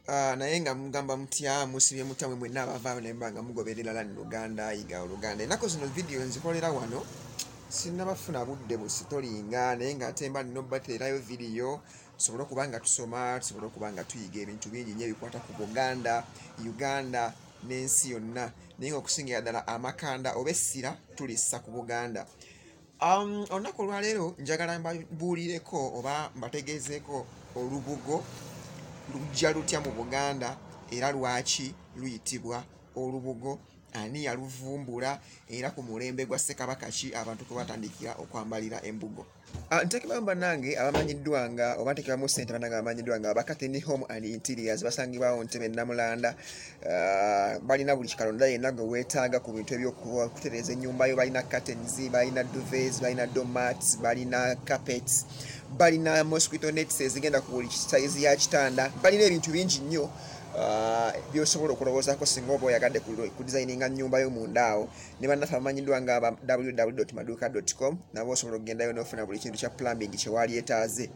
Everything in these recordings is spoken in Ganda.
Naye nga mugamba mutya, musibye mutya mwe mwenna abavaayo naye muba nga mugoberera Learn Luganda, Yiga Oluganda. Ennaku zino vidiyo nzikolera wano, sinnabafuna budde busitolinga, naye ng'ate mba nina obbateerayo vidiyo tusobole okuba nga tusoma, tusobole okuba nga tuyiga ebintu bingi nnyo ebikwata ku Buganda, Uganda n'ensi yonna, naye ng'okusingira ddala amakanda oba essira tulissa ku Buganda. Olunaku olwaleero njagala mbabuulireko oba mbategeezeeko olubugo lujja lutya mu Buganda era lwaki luyitibwa olubugo, ani yaluvumbula era ku mulembe gwa Ssekabaka ki abantu kwe batandikira okwambalira embugo. Nteekebwamu bannange abamanyiddwa nga oba nteekebwamu ssente bannange abamanyiddwa nga Abakateni Home and Interiors, basangibwawo Ntebe Namulanda. Balina buli kikalonda yenna gwe weetaaga ku bintu ebyokutereeza ennyumba yo. Balina curtains, balina duvets, balina doormats, balina carpets, balina mosquito nets ezigenda ku buli sayizi ya kitanda, balina ebintu bingi nnyo by'osobola okulowoozaako singa oba oyagadde ku designinga nnyumba yo munda awo. Ne bannaffe abamanyiddwa nga aba www.maduuka.com nabo osobola okugendayo n'ofuna buli kintu kya plumbing kye walyetaaze.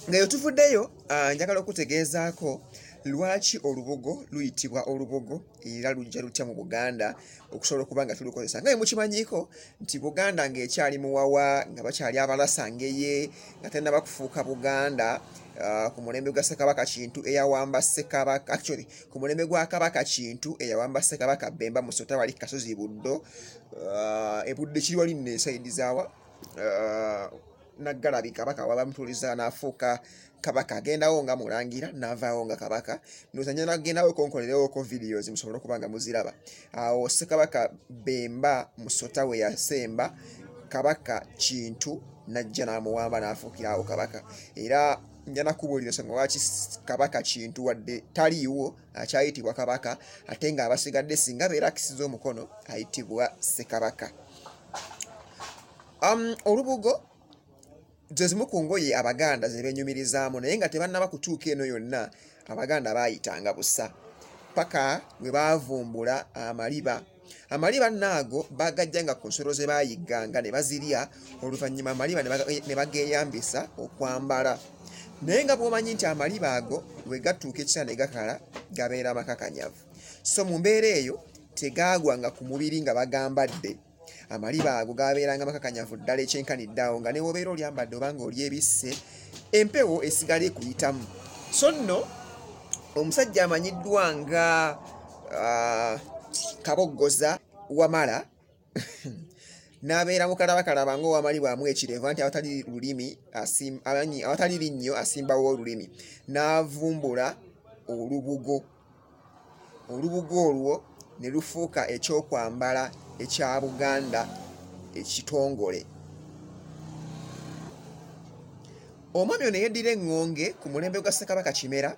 Nga yo tuvuddeyo, njagala okutegeezaako lwaki olubugo luyitibwa olubugo era lujja lutya mu Buganda okusobola okuba nga tulukozesa. Nga bwe mukimanyiiko nti Buganda ng'ekyali muwawa, nga bakyali abalasa ngeye, nga tennaba kufuuka Buganda, ku mulembe gwa Ssekabaka Kintu eyawamba Ssekabaka, actually ku mulembe gwa Kabaka Kintu eyawamba Ssekabaka Bemba Musota wali Kasozi Buddo, ebudde kiri wali nno esayidi zaawa Naggalabi, kabaka wabamutuuliza n'afuuka kabaka, agendawo nga mulangira n'avaawo nga kabaka. Ndowooza njagala kugendawo konkolerewoko videos musobole okuba nga muziraba. Awo Ssekabaka Bemba Musota we yasemba Kabaka Kintu n'ajja n'amuwamba n'afuukira awo kabaka. Era nja nakubuulira ensonga lwaki Kabaka Kintu wadde taliiwo akyayitibwa kabaka, ate ng'abasigadde singa abeera akisiza omukono ayitibwa Ssekabaka. Olubugo ze zimu ku ngoye Abaganda ze beenyumirizaamu, naye nga tebannaba kutuuka eno yonna Abaganda baayitanga busa paka bwe baavumbula amaliba. Amaliba naago bagajjanga ku nsolo ze baayigganga ne bazirya, oluvannyuma amaliba ne bageeyambisa okwambala. Naye nga bw'omanyi nti amaliba ago bwe gatuuka ekiseera ne gakala gabeera makakanyavu, so mu mbeera eyo tegaagwanga ku mubiri nga bagambadde. Amaliba ago gabeeranga makakanyavu ddala ekyenkanidde awo nga ne w'obeera olyambadde oba ng'olyebisse empewo esigala ekuyitamu. So nno omusajja amanyiddwa nga Kaboggoza Wamala n'abeera mukalabakalaba ng'owamaliba amu ekirevu, anti awatali lulimi awatali linnyo asimbawo olulimi, n'avumbula olubugo. Olubugo olwo ne lufuuka ekyokwambala ekya Buganda ekitongole. Omwami ono yeddira eŋŋonge ku mulembe gwa Ssekabaka Kimera.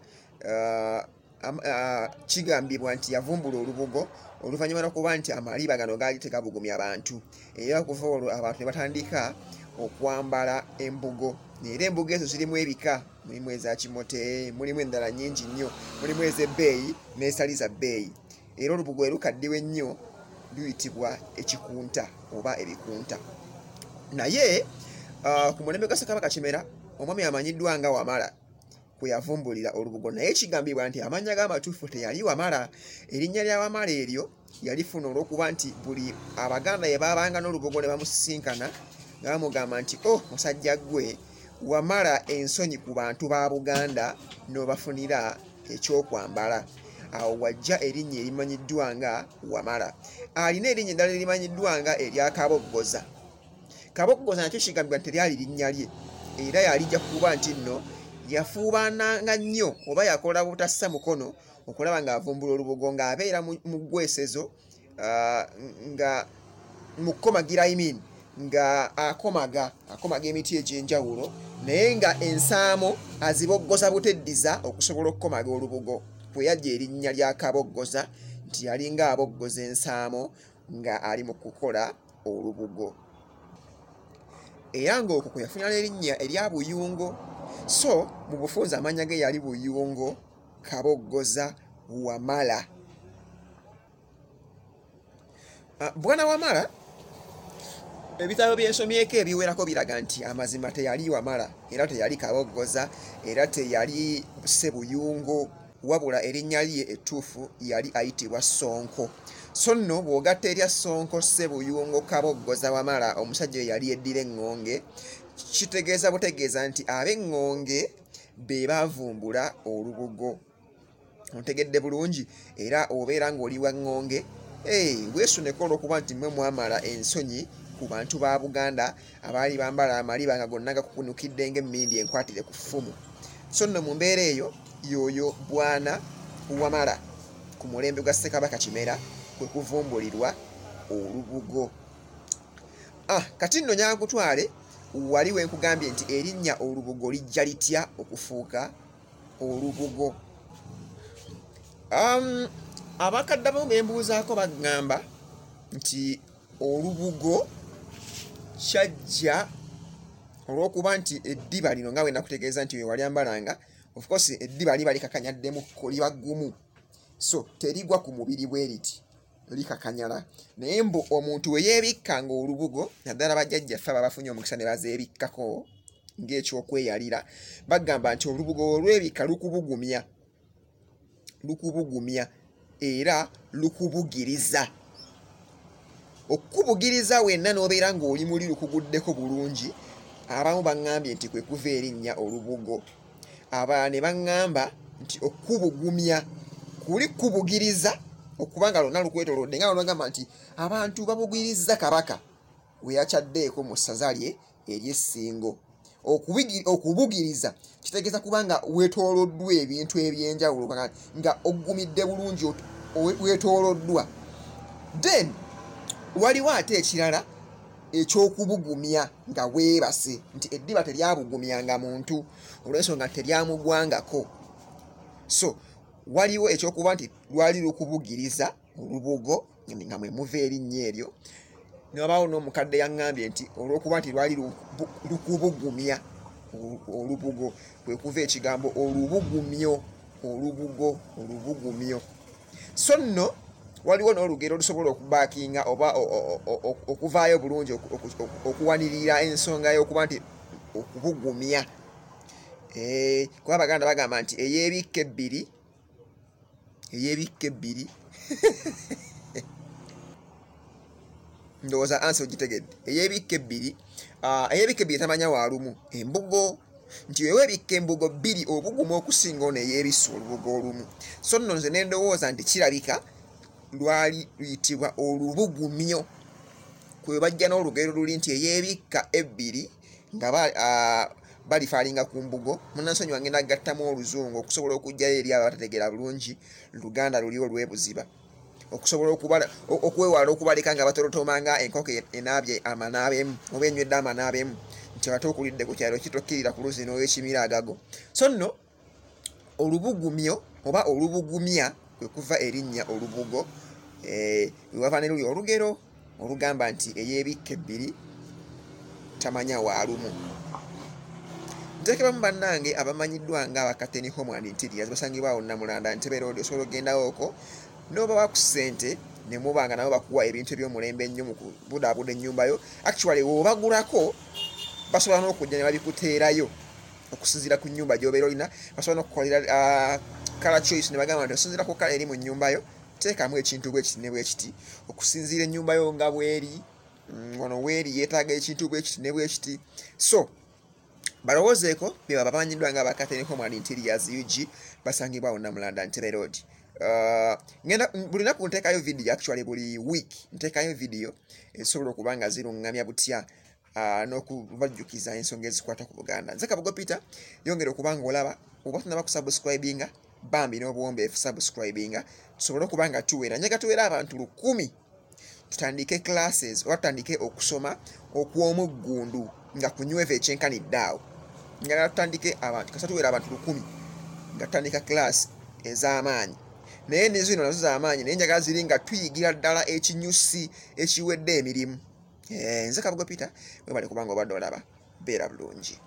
Kigambibwa nti yavumbula olubugo oluvannyuma lw'okuba nti amaliba gano gaali tegabugumya bantu, era okuva olwo abantu ne batandika okwambala embugo. Era embugo ezo zirimu ebika, mulimu eza kimote, mulimu endala nnyingi nnyo, mulimu ez'ebbeeyi n'ezitali za bbeeyi. Era olubugo erukaddiwa ennyo luyitibwa ekikunta oba ebikunta. Naye ku mulembe gwa Ssekabaka Kimera omwami amanyiddwa nga Wamala kwe yavumbulira olubugo, naye kigambibwa nti amannya g'amatuufu teyali Wamala. Erinnya lya Wamala eryo yalifuna olw'okuba nti buli Abaganda ye baabanga n'olubugo ne bamusisinkana nga bamugamba nti oh musajja ggwe wamala ensonyi ku bantu ba Buganda n'obafunira ekyokwambala. Awo wajja erinnya erimanyiddwa nga Wamala. Alina erinnya eddala erimanyiddwa nga erya Kaboggoza. Kaboggoza nakyo kigambibwa nti teryali linnya lye, era yalijja kuba nti nno yafuubananga nnyo oba yakola butassa mukono okulaba ng'avumbula olubugo, ng'abeera mu ggwesezo, nga mu kukomagira, I mean, nga akomaga emiti egy'enjawulo, naye nga ensaamo aziboggoza buteddiza okusobola okukomaga olubugo. Kwe yajja erinnya lya Kaboggoza nti yalinga aboggoza ensaamo nga ali mu kukola olubugo, era ng'okwo kwe yafunira n'erinnya erya Buyungo. So mu bufunze amannya ge yali Buyungo Kaboggoza Wamala. Bwana Wamala Ebitabo byensomyeko ebiwerako biraga nti amazima teyali Wamala, era teyali Kaboggoza, era teyali Ssebuyungo, wabula erinnya lye ettuufu yali ayitibwa Ssonko. So nno bw'ogatta erya Ssonko, Ssebuyungo, Kaboggoza, Wamala, omusajja oyo yali yeddira Eŋŋonge, kitegeeza butegeeza nti ab'Eŋŋonge be baavumbula olubugo. Ontegedde bulungi? Era obeera ng'oli wa Ŋŋonge, weesuneko olw'okuba nti mmwe mwamala ensonyi ku bantu ba Buganda abaali bambala amaliba nga gonna gakukunukidde ng'emmindi enkwatire ku ffumu. So nno mu mbeera eyo y'oyo Bwana Wamala ku mulembe gwa Ssekabaka Kimera kwe kuvumbulirwa olubugo. Kati nno nyankutwale wali we nkugambye nti erinnya olubugo lijja litya okufuuka olubugo. Abakadde abamu be mbuuzaako bagamba nti olubugo kyajja olw'okuba nti eddiba lino nga bwe nakutegeeza nti we walyambalanga, of course eddiba liba likakanyaddemukko, liba ggumu, so terigwa ku mubiri bwe riti, likakanyala. Naye mbu omuntu we yeebikkanga olubugo, naddala bajjajjaffe abo abafunye omukisa ne bazeebikkako ng'ekyokweyalira, bagamba nti olubugo olwebikka lukubugumya, lukubugumya era lukubugiriza. Okukubugiriza wenna n'obeera ng'oli muli lukuguddeko bulungi. Abamu baŋŋambye nti kwe kuva erinnya olubugo, abalala ne baŋŋamba nti okukubugumya kuli kubugiriza okubanga lwonna lukwetoolodde, nga bagamba nti abantu babugirizza Kabaka we yakyaddeeko mu ssaza lye ery'Essingo. Okubugiriza kitegeeza kubanga weetooloddwa ebintu ebyenjawulo, nga oggumidde bulungi, weetooloddwa. Then waliwo ate ekirala eky'okubugumya nga weebase, nti eddiba teryabugumyanga muntu olw'ensonga teryamugwangako. So waliwo ekyokuba nti lwali lukubugiriza olubugo nga mwe muva erinnya eryo. Ne wabaawo n'omukadde yaŋŋambye nti olw'okuba nti lwali lukubugumya olubugo kwe kuva ekigambo olubugumyo, olubugo, olubugumyo. So nno waliwo n'olugero olusobola okubaakinga oba okuvaayo bulungi okuwanirira ensonga y'okuba nti okubugumya. Kuba Abaganda bagamba nti eyeebikka ebbiri, eyeebikka ebbiri ndowooza ansi ogitegedde. Eyeebikka ebbiri, eyeebikka ebbiri tamanya waalumu embugo, nti weweebikka embugo bbiri obuguma okusinga ono eyeebisse olubugo olumu. So nno nze ne ndowooza nti kirabika lwali luyitibwa olubugumyo, kwe bajja n'olugero luli nti eyeebikka ebbiri nga balifaalinga ku mbugo. Munnansonyiwa ngenda gattamu oluzungu okusobola okuggyayo eri abo abatategeera bulungi Luganda luli olw'ebuziba, okusobola okwewala okubaleka nga batolotoma nga enkoko enaabye amanaabemu oba enywedde amanaabemu, nti ate okulidde ku kyalo kitokkirira ku luzzi n'owekimira agago. So nno olubugumyo oba olubugumya kwe kuva erinnya olubugo, wewava ne luli olugero olugamba nti eyeebikka ebbiri tamanya waalumu. Nteekebamu bannange abamanyiddwa nga Abakateni Home and Interiors, basangibwa awo Namulanda Ntebe Road. Osobola okugendawo okwo n'obawa ku ssente ne muba nga nabo bakuwa ebintu eby'omulembe ennyo mu kubudaabuda ennyumba yo. Actually w'obagulako basobola n'okujja ne babikuteerayo okusinziira ku nnyumba gy'obeera olina. Basobola n'okukolera color choice ne bagamba nti okusinziira ku color eri mu nnyumba yo teekamu ekintu bwe kiti ne bwe kiti, okusinziira ennyumba yo nga bw'eri, wano weeri yeetaaga ekintu bwe kiti ne bwe kiti. So balowoozeeko be baba bamanyiddwa nga Abakateni Home and Interiors UG, basangibwa awo Namulanda Ntebe Road. Ngenda buli lunaku nteekayo video, actually buli week nteekayo video esobola okuba nga ziruŋŋamya butya n'okubajjukiza ensonga ezikwata ku Buganda. Nze Kabugo Peter, yongera okuba ng'olaba, oba tonaba kusubscribinga bambi n'obuwombeefu subscribinga tusobole okuba nga tuwera. Njagala tuwere abantu 1000 tutandike classes oba tutandike okusoma okw'omuggundu nga kunyweva ekyenkanidde awo. Njagala tutandike abantu, kasita tuwera abantu 1000 nga tutandika class ez'amaanyi. Naye ne zino nazo z'amaanyi, naye njagala ziri nga tuyigira ddala ekinyusi ekiwedde emirimu. Nze Kabugo Peter, webale kubanga obadde olaba, beera bulungi.